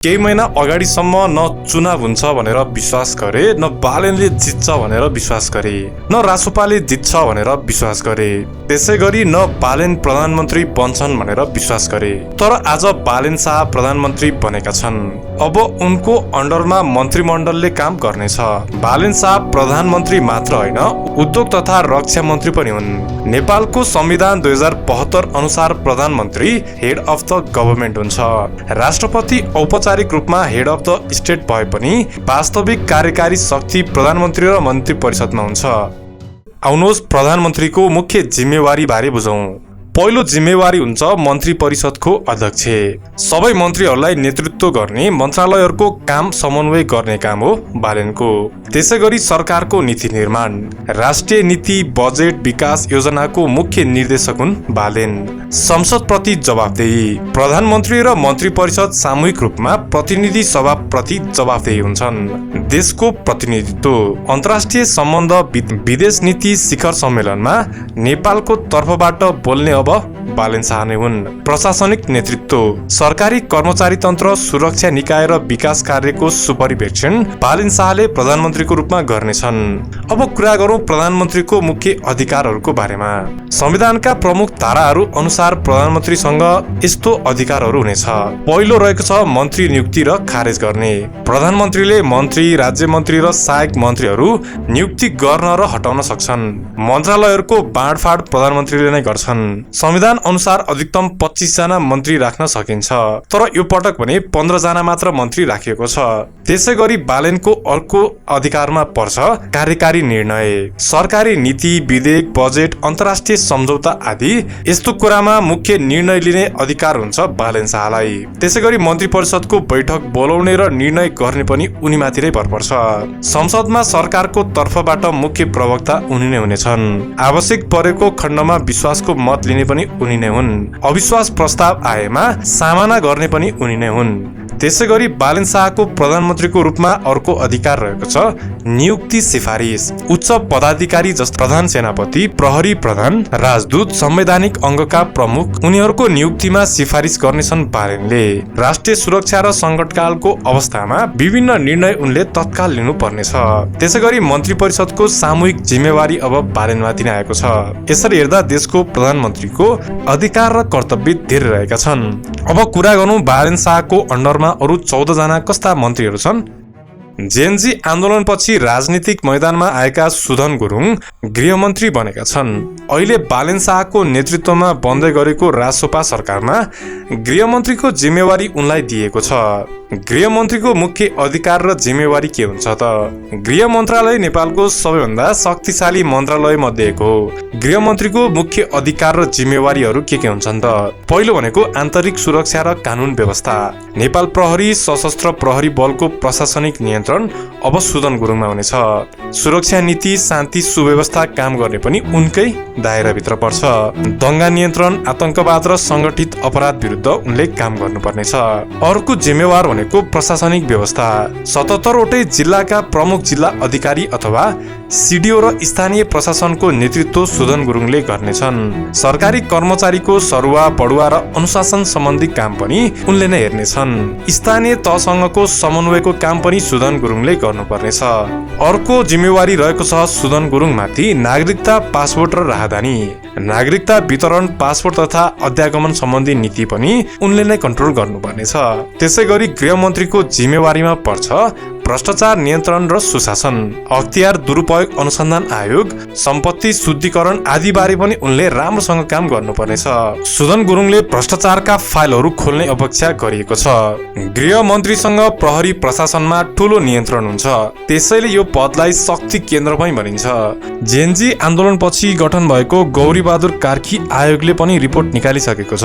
केही महिना अगाडिसम्म न चुनाव हुन्छ भनेर विश्वास गरे, न बालेनले जित्छ भनेर विश्वास गरे, न रासोपाले जित्छ भनेर विश्वास गरे, त्यसै गरी न बालेन प्रधानमन्त्री बन्छन् भनेर विश्वास गरे। तर आज बालेन शाह प्रधानमन्त्री बनेका छन्। अब उनको अन्डरमा मन्त्रीमण्डलले काम गर्नेछ। बालेन शाह प्रधानमन्त्री मात्र होइन, उद्योग तथा रक्षा मन्त्री पनि हुन्। नेपालको संविधान 2072 अनुसार प्रधानमन्त्री हेड अफ द गभर्नमेन्ट हुन्छ। राष्ट्रपति औपचारिक रूपमा हेड अफ द स्टेट भए पनि वास्तविक कार्यकारी शक्ति प्रधानमन्त्री र मन्त्री परिषदमा हुन्छ। आउनुहोस् प्रधानमन्त्रीको मुख्य जिम्मेवारी बारे बुझौं। पहिलो जिम्मेवारी हुन्छ मन्त्री परिषदको अध्यक्ष। सबै मन्त्रीहरूलाई नेतृत्व गर्ने, मन्त्रालयहरूको काम समन्वय गर्ने काम हो बालेनको। त्यसै गरी सरकारको नीति निर्माण, राष्ट्रिय नीति, बजेट, विकास योजनाको मुख्य निर्देशक हुन् बालेन। संसदप्रति जवाफदेही, प्रधानमन्त्री र मन्त्री परिषद सामूहिक रूपमा प्रतिनिधि सभा प्रति जवाफदेही हुन्छन्। देशको प्रतिनिधित्व, अन्तर्राष्ट्रिय सम्बन्ध, विदेश नीति शिखर सम्मेलनमा नेपालको तर्फबाट बोल्ने अब बालेन शाह नै हुन्। प्रशासनिक नेतृत्व, सरकारी कर्मचारी तन्त्र, सुरक्षा निकाय र विकास कार्यको सुपरिवेक्षण बालेन शाहले प्रधानमन्त्रीको रूपमा गर्नेछन्। अब कुरा गरौं प्रधानमन्त्रीको मुख्य अधिकारहरूको बारेमा। संविधानका प्रमुख धाराहरू अनुसार प्रधानमन्त्रीसँग यस्तो अधिकारहरू हुनेछ। पहिलो रहेको छ मन्त्री नियुक्ति र खारेज गर्ने। प्रधानमन्त्रीले मन्त्री, राज्य मन्त्री र सहायक मन्त्रीहरू नियुक्ति गर्न र हटाउन सक्छन्। मन्त्रालयहरूको बाँडफाँड प्रधानमन्त्रीले नै गर्छन्। संविधान अनुसार अधिकतम 25 जना मन्त्री राख्न सकिन्छ, तर यो पटक भने 15 जना मात्र मन्त्री राखिएको छ। त्यसै गरी बालेनको अर्को अधिकारमा पर्छ कार्यकारी निर्णय, सरकारी नीति, विधेयक, बजेट, अन्तर्राष्ट्रिय सम्झौता आदि यस्तो कुरामा मुख्य निर्णय लिने अधिकार हुन्छ बालेन शाहलाई। त्यसै गरी मन्त्री परिषदको बैठक बोलाउने र निर्णय गर्ने पनि उनीमाथि नै भर पर्छ। संसदमा सरकारको तर्फबाट मुख्य प्रवक्ता उनी नै हुनेछन्। आवश्यक परेको खण्डमा विश्वासको मत लिने पनि उनी नै हुन्। अविश्वास प्रस्ताव आएमा सामना गर्ने पनि उनी नै हुन्। त्यसै गरी बालेन शाहको प्रधानमन्त्रीको रूपमा अर्को अधिकार रहेको छ नियुक्ति सिफारिस। उच्च पदाधिकारी जस्तो प्रधान सेनापति, प्रहरी प्रधान, राजदूत, संवैधानिक अङ्गका प्रमुख, उनीहरूको नियुक्तिमा सिफारिस गर्नेछन् बालेनले। राष्ट्रिय सुरक्षा र सङ्कटकालको अवस्थामा विभिन्न निर्णय उनले तत्काल लिनु पर्नेछ। त्यसै गरी मन्त्री परिषदको सामूहिक जिम्मेवारी अब बालेनमाथि नै आएको छ। यसरी हेर्दा देशको प्रधानमन्त्रीको अधिकार र कर्तव्य धेरै रहेका छन्। अब कुरा गरौँ बालेन शाहको अन्डरमा अरु 14 जना कस्ता मन्त्रीहरू छन्। जेएनजी आन्दोलनपछि राजनीतिक मैदानमा आएका सुधन गुरुङ गृहमन्त्री बनेका छन्। अहिले बालेन शाहको नेतृत्वमा बन्दै गरेको रासोपा सरकारमा गृहमन्त्रीको जिम्मेवारी उनलाई दिएको छ। गृहमन्त्रीको मुख्य अधिकार र जिम्मेवारी के हुन्छ त? गृह मन्त्रालय नेपालको सबैभन्दा शक्तिशाली मन्त्रालय मध्ये एक हो। गृहमन्त्रीको मुख्य अधिकार र जिम्मेवारीहरू के हुन्छन् त? पहिलो भनेको आन्तरिक सुरक्षा र कानुन व्यवस्था। नेपाल प्रहरी, सशस्त्र प्रहरी बलको प्रशासनिक नियन्त्रण अब सुधन गुरुङमा हुनेछ। सुरक्षा नीति, शान्ति सुव्यवस्था काम गर्ने पनि उनकै दायराभित्र पर्छ। दंगा नियन्त्रण, आतंकवाद र संगठित अपराध विरुद्ध उनले काम गर्नुपर्नेछ। अर्को जिम्मेवार भनेको प्रशासनिक व्यवस्था। 77 वटै जिल्लाका प्रमुख जिल्ला अधिकारी अथवा सिडिओ र स्थानीय प्रशासनको नेतृत्व सुधन गुरुङले गर्नेछन्। सरकारी कर्मचारीको सरुवा, पढुवा र अनुशासन सम्बन्धी काम पनि उनले नै हेर्नेछन्। स्थानीय तहसँगको समन्वयको काम पनि सुधन गुरुङले गर्नुपर्नेछ। अर्को जिम्मेवारी रहेको छ सुधन गुरुङमाथि नागरिकता, पासपोर्ट र राहदानी। नागरिकता वितरण, पासपोर्ट तथा अध्यागमन सम्बन्धी नीति पनि उनले नै कन्ट्रोल गर्नुपर्नेछ। त्यसै गरी गृहमन्त्रीको जिम्मेवारीमा पर्छ भ्रष्टाचार नियन्त्रण र सुशासन, अख्तियार दुरुपयोग अनुसन्धान आयोग, सम्पत्ति शुद्धिकरण आदि बारे पनि उनले राम्रोसँग काम गर्नुपर्नेछ। सुधन गुरुङले भ्रष्टाचारका फाइलहरू खोल्ने अपेक्षा गरिएको छ। गृह मन्त्रीसँग प्रहरी प्रशासनमा ठूलो नियन्त्रण हुन्छ, त्यसैले यो पदलाई शक्ति केन्द्र पनि भनिन्छ। जेएनजी आन्दोलनपछि गठन भएको गौरी बहादुर कार्की आयोगले पनि रिपोर्ट निकालिसकेको छ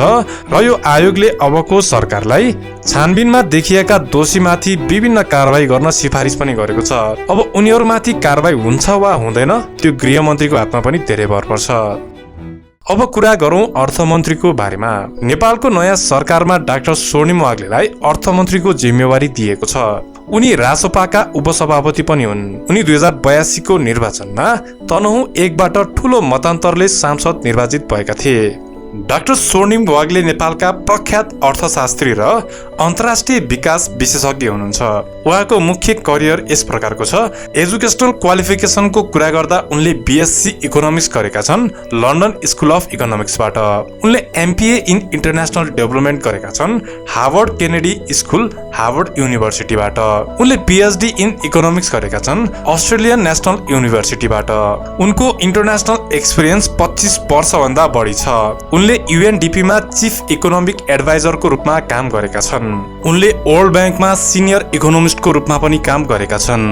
र यो आयोगले अबको सरकारलाई छानबिनमा देखिएका दोषीमाथि विभिन्न कारबाही गर्न सिफारिस पनि गरेको छ। अब उनीहरूमाथि कारबाही हुन्छ वा हुँदैन त्यो गृहमन्त्रीको हातमा पनि धेरै भर पर्छ। अब कुरा गरौं अर्थमन्त्रीको बारेमा। नेपालको नयाँ सरकारमा डाक्टर स्वर्णिम वाग्लेलाई अर्थमन्त्रीको जिम्मेवारी दिएको छ। उनी रासोपाका उपसभापति पनि हुन्। उनी 2082 को निर्वाचनमा तनहुँ 1बाट ठूलो मतान्तरले सांसद निर्वाचित भएका थिए। डाक्टर स्वर्णिम वाग्ले नेपालका प्रख्यात अर्थशास्त्री र अन्तर्राष्ट्रिय विकास विशेषज्ञ हुनुहुन्छ। उहाँको मुख्य करियर यस प्रकारको छ। एजुकेसनल क्वालिफिकेसनको कुरा गर्दा उनले बीएससी इकोनोमिक्स गरेका छन् लन्डन स्कुल अफ इकोनोमिक्सबाट। उनले एमपीए इन इन्टरनेसनल डेभलपमेन्ट गरेका छन् हार्वर्ड केनेडी स्कुल हार्वर्ड युनिभर्सिटीबाट। उनले पीएचडी इन इकोनोमिक्स गरेका छन् अस्ट्रेलियन नेशनल युनिभर्सिटीबाट। उनको इन्टरनेसनल एक्सपिरियन्स 25 वर्षभन्दा बढी छ। उनले यूएनडीपीमा चीफ इकोनोमिक एडभाइजरको रूपमा काम गरेका छन्। उनले वर्ल्ड ब्याङ्कमा सिनियर इकोनोमिस्टको रूपमा पनि काम गरेका छन्।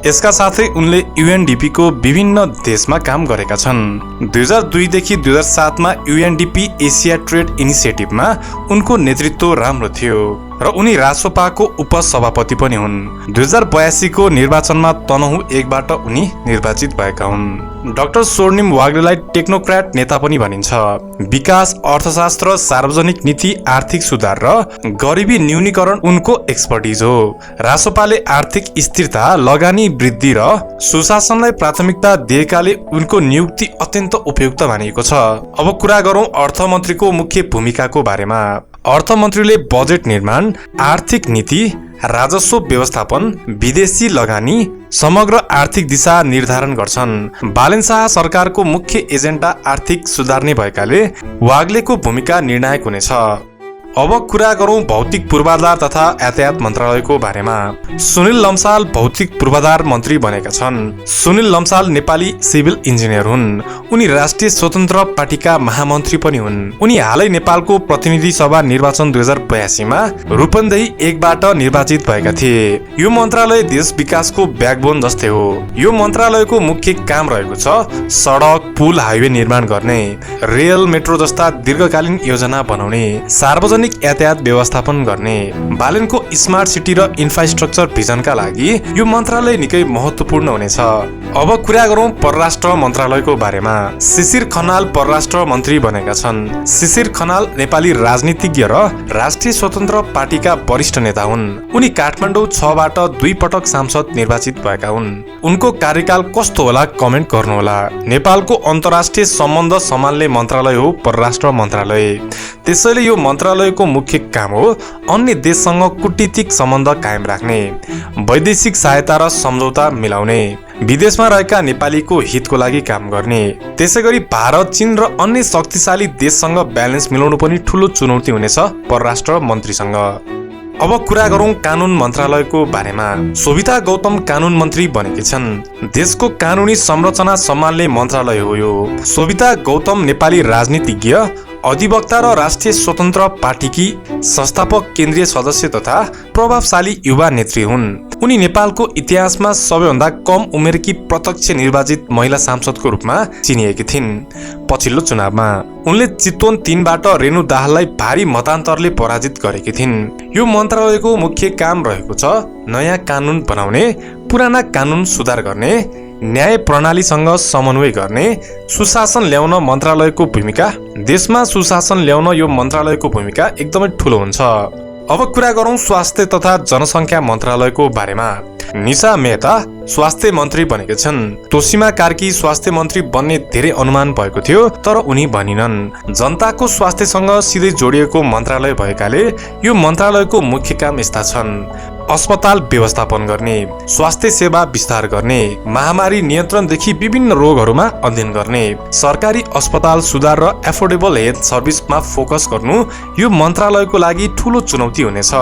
यसका साथै उनले यूएनडीपीको विभिन्न देशमा काम गरेका छन्। 2002 देखि 2007 मा यूएनडीपी एसिया ट्रेड इनिसिएटिभमा उनको नेतृत्व राम्रो थियो र उनी रासोपाको उपसभापति पनि हुन्। 2082 को निर्वाचनमा तनहु 1 बाट उनी निर्वाचित भएका हुन्। डाक्टर स्वर्णिम वाग्लेलाई टेक्नोक्र्याट नेता पनि भनिन्छ। विकास, अर्थशास्त्र, सार्वजनिक नीति, आर्थिक सुधार र गरिबी न्यूनीकरण उनको एक्सपर्टिज हो। रासोपाले आर्थिक स्थिरता, लगानी वृद्धि र सुशासनलाई प्राथमिकता दिएकाले उनको नियुक्ति अत्यन्त उपयुक्त मानिएको छ। अब कुरा गरौँ अर्थमन्त्रीको मुख्य भूमिकाको बारेमा। अर्थमन्त्रीले बजेट निर्माण, आर्थिक नीति, राजस्व व्यवस्थापन, विदेशी लगानी, समग्र आर्थिक दिशा निर्धारण गर्छन्। बालेन शाह सरकारको मुख्य एजेन्डा आर्थिक सुधार नै भएकाले वाग्लेको भूमिका निर्णायक हुनेछ। अब कुरा गरौँ भौतिक पूर्वाधार तथा यातायात मन्त्रालयको बारेमा। सुनिल लम्साल भौतिक पूर्वाधार मन्त्री बनेका छन्। सुनिल लम्साल नेपाली सिभिल इन्जिनियर हुन्। उनी राष्ट्रिय स्वतन्त्र पार्टीका महामन्त्री पनि हुन्। उनी हालै नेपालको प्रतिनिधि सभा निर्वाचन 2082 मा रूपन्देही 1 बाट निर्वाचित भएका थिए। यो मन्त्रालय देश विकासको ब्याकबोन जस्तै हो। यो मन्त्रालयको मुख्य काम रहेको छ सडक, पुल, हाइवे निर्माण गर्ने, रेल, मेट्रो जस्ता दीर्घकालीन योजना बनाउने, सार्वजनिक यातायात व्यवस्थापन गर्ने। बालेनको स्मार्ट सिटी र इन्फ्रास्ट्रक्चर भिजनका लागि यो मन्त्रालय निकै महत्त्वपूर्ण हुनेछ। अब कुरा गरौँ परराष्ट्र मन्त्रालयको बारेमा। शिशिर खनाल परराष्ट्र मन्त्री बनेका छन्। शिशिर खनाल नेपाली राजनीतिज्ञ र राष्ट्रिय स्वतन्त्र पार्टीका वरिष्ठ नेता हुन्। उनी काठमाडौँ 6 बाट 2 पटक सांसद निर्वाचित भएका हुन्। उनको कार्यकाल कस्तो होला कमेन्ट गर्नुहोला। नेपालको अन्तर्राष्ट्रिय सम्बन्ध सम्हाल्ने मन्त्रालय हो परराष्ट्र मन्त्रालय। त्यसैले यो मन्त्रालयको मुख्य काम हो अन्य देशसँग कूटनीतिक सम्बन्ध कायम राख्ने, वैदेशिक सहायता र सम्झौता मिलाउने, विदेशमा रहेका नेपालीको हितको लागि काम गर्ने। त्यसैगरी भारत, चीन र अन्य शक्तिशाली देशसँग ब्यालेन्स मिलाउनु पनि ठूलो चुनौती हुनेछ परराष्ट्र मन्त्रीसँग। अब कुरा गरौँ कानुन मन्त्रालयको बारेमा। शोभिता गौतम कानुन मन्त्री बनेकी छन्। देशको कानुनी संरचना सम्हाल्ने मन्त्रालय हो यो। शोभिता गौतम नेपाली राजनीतिज्ञ, अधिवक्ता र राष्ट्रिय स्वतन्त्र पार्टीकी संस्थापक केन्द्रीय सदस्य तथा प्रभावशाली युवा नेत्री हुन्। उनी नेपालको इतिहासमा सबैभन्दा कम उमेरकी प्रत्यक्ष निर्वाचित महिला सांसदको रूपमा चिनिएकी थिइन्। पछिल्लो चुनावमा उनले चितवन 3 बाट रेणु दाहाललाई भारी मतान्तरले पराजित गरेकी थिइन्। यो मन्त्रालयको मुख्य काम रहेको छ नयाँ कानुन बनाउने, पुराना कानुन सुधार गर्ने, न्याय प्रणालीसँग समन्वय गर्ने, सुशासन ल्याउन मन्त्रालयको भूमिका। देशमा सुशासन ल्याउन यो मन्त्रालयको भूमिका एकदमै ठूलो हुन्छ। अब कुरा गरौँ स्वास्थ्य तथा जनसङ्ख्या मन्त्रालयको बारेमा। निशा मेहता स्वास्थ्य मन्त्री बनेका छन्। तोसीमा कार्की स्वास्थ्य मन्त्री बन्ने धेरै अनुमान भएको थियो तर उनी बनिनन्। जनताको स्वास्थ्यसँग सिधै जोडिएको मन्त्रालय भएकाले यो मन्त्रालयको मुख्य काम यस्ता छन्: अस्पताल व्यवस्थापन गर्ने, स्वास्थ्य सेवा विस्तार गर्ने, महामारी नियन्त्रणदेखि विभिन्न रोगहरूमा अध्ययन गर्ने, सरकारी अस्पताल सुधार र एफोर्डेबल हेल्थ सर्भिसमा फोकस गर्नु यो मन्त्रालयको लागि ठूलो चुनौती हुनेछ।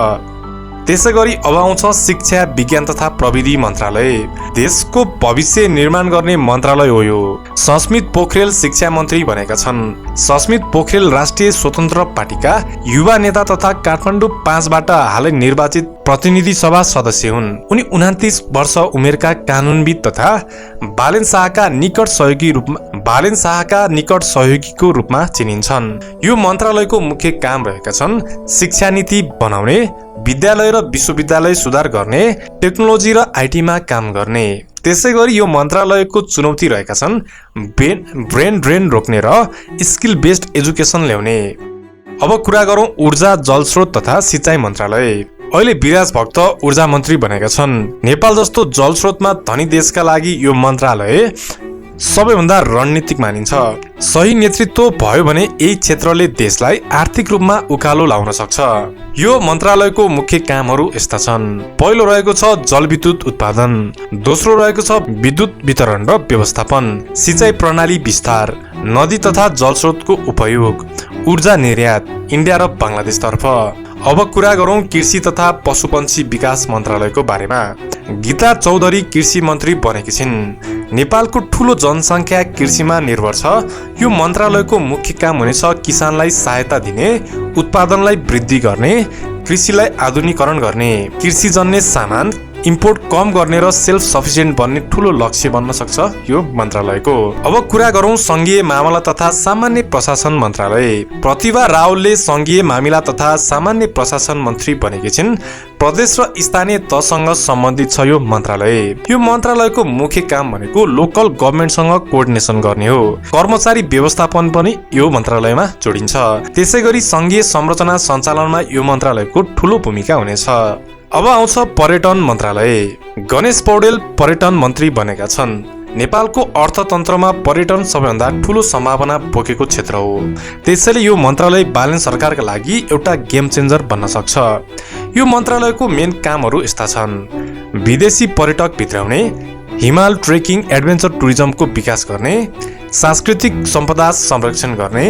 त्यसैगरी अब आउँछ शिक्षा, विज्ञान तथा प्रविधि मन्त्रालय। देशको भविष्य निर्माण गर्ने मन्त्रालय हो यो। सस्मित पोखरेल शिक्षा मन्त्री बनेका छन्। सस्मित पोखरेल राष्ट्रिय स्वतन्त्र पार्टीका युवा नेता तथा काठमाडौँ 5 बाट हालै निर्वाचित प्रतिनिधि सभा सदस्य हुन्। उनी 29 वर्ष उमेरका कानुनविद तथा बालेन शाहका निकट सहयोगीको रूपमा चिनिन्छन्। यो मन्त्रालयको मुख्य काम रहेका छन् शिक्षा नीति बनाउने, विद्यालय र विश्वविद्यालय सुधार गर्ने, टेक्नोलोजी र आइटीमा काम गर्ने। त्यसैगरी यो मन्त्रालयको चुनौती रहेका छन् ब्रेन ड्रेन रोक्ने र स्किल बेस्ड एजुकेसन ल्याउने। अब कुरा गरौँ ऊर्जा, जलस्रोत तथा सिंचाइ मन्त्रालय। अहिले विराज भक्त ऊर्जा मन्त्री बनेका छन्। नेपाल जस्तो जलस्रोतमा धनी देशका लागि यो मन्त्रालय सबैभन्दा रणनीतिक मानिन्छ। सही नेतृत्व भयो भने यही क्षेत्रले देशलाई आर्थिक रूपमा उकालो लाउन सक्छ। यो मन्त्रालयको मुख्य कामहरू यस्ता छन्। पहिलो रहेको छ जलविद्युत उत्पादन, दोस्रो रहेको छ विद्युत वितरण र व्यवस्थापन, सिँचाइ प्रणाली विस्तार, नदी तथा जलस्रोतको उपयोग, ऊर्जा निर्यात इन्डिया र बङ्गलादेशतर्फ। अब कुरा गरौँ कृषि तथा पशुपन्छी विकास मन्त्रालयको बारेमा। गीता चौधरी कृषि मन्त्री बनेकी छिन्। नेपालको ठूलो जनसङ्ख्या कृषिमा निर्भर छ। यो मन्त्रालयको मुख्य काम हुनेछ किसानलाई सहायता दिने, उत्पादनलाई वृद्धि गर्ने, कृषिलाई आधुनिकीकरण गर्ने, कृषिजन्य सामान इम्पोर्ट कम गर्ने र सेल्फ सफिसिएन्ट बन्ने ठूलो लक्ष्य बन्न सक्छ यो मन्त्रालयको। अब कुरा गरौँ संघीय मामला तथा सामान्य प्रशासन मन्त्रालय। प्रतिभा रावलले संघीय मामिला तथा सामान्य प्रशासन मन्त्री बनेकी छिन्। प्रदेश र स्थानीय तहसँग सम्बन्धित छ यो मन्त्रालय। यो मन्त्रालयको मुख्य काम भनेको लोकल गभर्नमेन्टसँग कोअर्डिनेसन गर्ने हो। कर्मचारी व्यवस्थापन पनि यो मन्त्रालयमा जोडिन्छ। त्यसैगरी संघीय संरचना सञ्चालनमा यो मन्त्रालयको ठूलो भूमिका हुनेछ। अब आउँछ पर्यटन मन्त्रालय। गणेश पौडेल पर्यटन मन्त्री बनेका छन्। नेपालको अर्थतन्त्रमा पर्यटन सबैभन्दा ठूलो सम्भावना बोकेको क्षेत्र हो। त्यसैले यो मन्त्रालय बालन सरकारका लागि एउटा गेम चेन्जर बन्न सक्छ। यो मन्त्रालयको मेन कामहरू यस्ता छन्। विदेशी पर्यटक भित्राउने, हिमाल ट्रेकिङ एडभेन्चर टुरिज्मको विकास गर्ने, सांस्कृतिक सम्पदा संरक्षण गर्ने,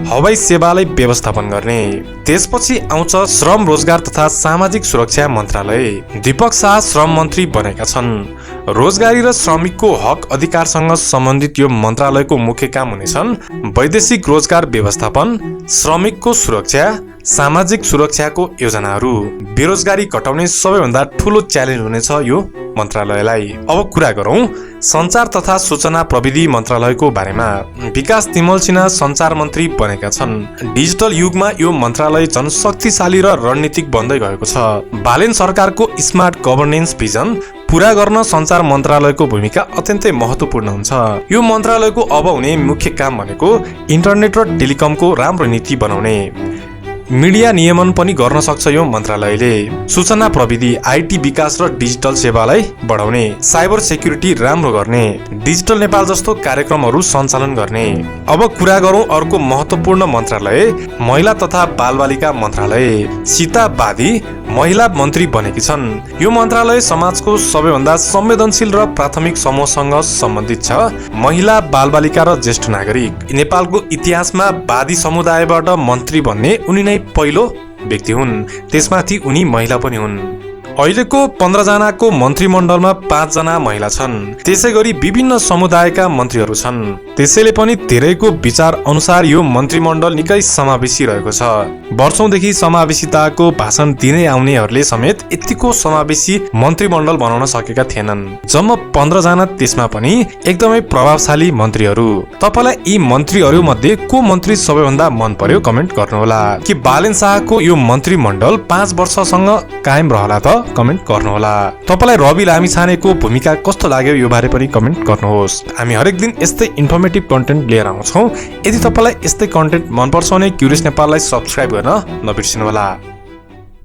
हवाई सेवालाई व्यवस्थापन गर्ने। त्यसपछि आउँछ श्रम रोजगार तथा सामाजिक सुरक्षा मन्त्रालय। दीपक शाह श्रम मन्त्री बनेका छन्। रोजगारी र श्रमिकको हक अधिकारसँग सम्बन्धित यो मन्त्रालयको मुख्य काम हुनेछन् वैदेशिक रोजगार व्यवस्थापन, श्रमिकको सुरक्षा, सामाजिक सुरक्षाको योजनाहरू। बेरोजगारी घटाउने सबैभन्दा ठूलो च्यालेन्ज हुनेछ यो मन्त्रालयलाई। अब कुरा गरौँ सञ्चार तथा सूचना प्रविधि मन्त्रालयको बारेमा। विकास तिमल सिन्हा सञ्चार मन्त्री बनेका छन्। डिजिटल युगमा यो मन्त्रालय झन् शक्तिशाली र रणनीतिक बन्दै गएको छ। बालेन सरकारको स्मार्ट गभर्नेन्स भिजन पूरा गर्न सञ्चार मन्त्रालयको भूमिका अत्यन्तै महत्त्वपूर्ण हुन्छ। यो मन्त्रालयको अब हुने मुख्य काम भनेको इन्टरनेट र टेलिकमको राम्रो नीति बनाउने। मिडिया नियमन पनि गर्न सक्छ यो मन्त्रालयले। सूचना प्रविधि आईटी विकास र डिजिटल सेवालाई बढाउने, साइबर सेक्युरिटी राम्रो गर्ने, डिजिटल नेपाल जस्तो कार्यक्रमहरू सञ्चालन गर्ने। अब कुरा गरौँ अर्को महत्त्वपूर्ण मन्त्रालय महिला तथा बालबालिका मन्त्रालय। सीता बादी महिला मन्त्री बनेकी छन्। यो मन्त्रालय समाजको सबैभन्दा संवेदनशील र प्राथमिक समूहसँग सम्बन्धित छ। महिला, बालबालिका र ज्येष्ठ नागरिक। नेपालको इतिहासमा बादी समुदायबाट मन्त्री बन्ने उनी नै पहिलो व्यक्ति हुन्। त्यसमाथि उनी महिला पनि हुन्। अहिलेको 15 जनाको मन्त्रीमण्डलमा 5 जना महिला छन्। त्यसैगरी विभिन्न समुदायका मन्त्रीहरू छन्। त्यसैले पनि धेरैको विचार अनुसार यो मन्त्रीमण्डल निकै समावेशी रहेको छ। वर्षौंदेखि समावेशिताको भाषण दिनै आउनेहरूले समेत यतिको समावेशी मन्त्रीमण्डल बनाउन सकेका थिएनन्। जम्मा 15 जना, त्यसमा पनि एकदमै प्रभावशाली मन्त्रीहरू। तपाईलाई यी मन्त्रीहरू मध्ये को मन्त्री सबैभन्दा मन पर्यो कमेन्ट गर्नुहोला। कि बालेन शाहको यो मन्त्रीमण्डल 5 वर्षसँग कायम रहला त कमेन्ट गर्नुहोला। तपाईलाई रवि लामिछानेको भूमिका कस्तो लाग्यो यो बारे पनि कमेन्ट गर्नुहोस्। हामी हरेक दिन यस्तै इन्फर्मेटिभ कन्टेन्ट लिएर आउँछौँ। यदि तपाईलाई यस्तै कन्टेन्ट मनपर्छ भने क्युरियस नेपाललाई सब्स्क्राइब गर्न नबिर्सिनुहोला।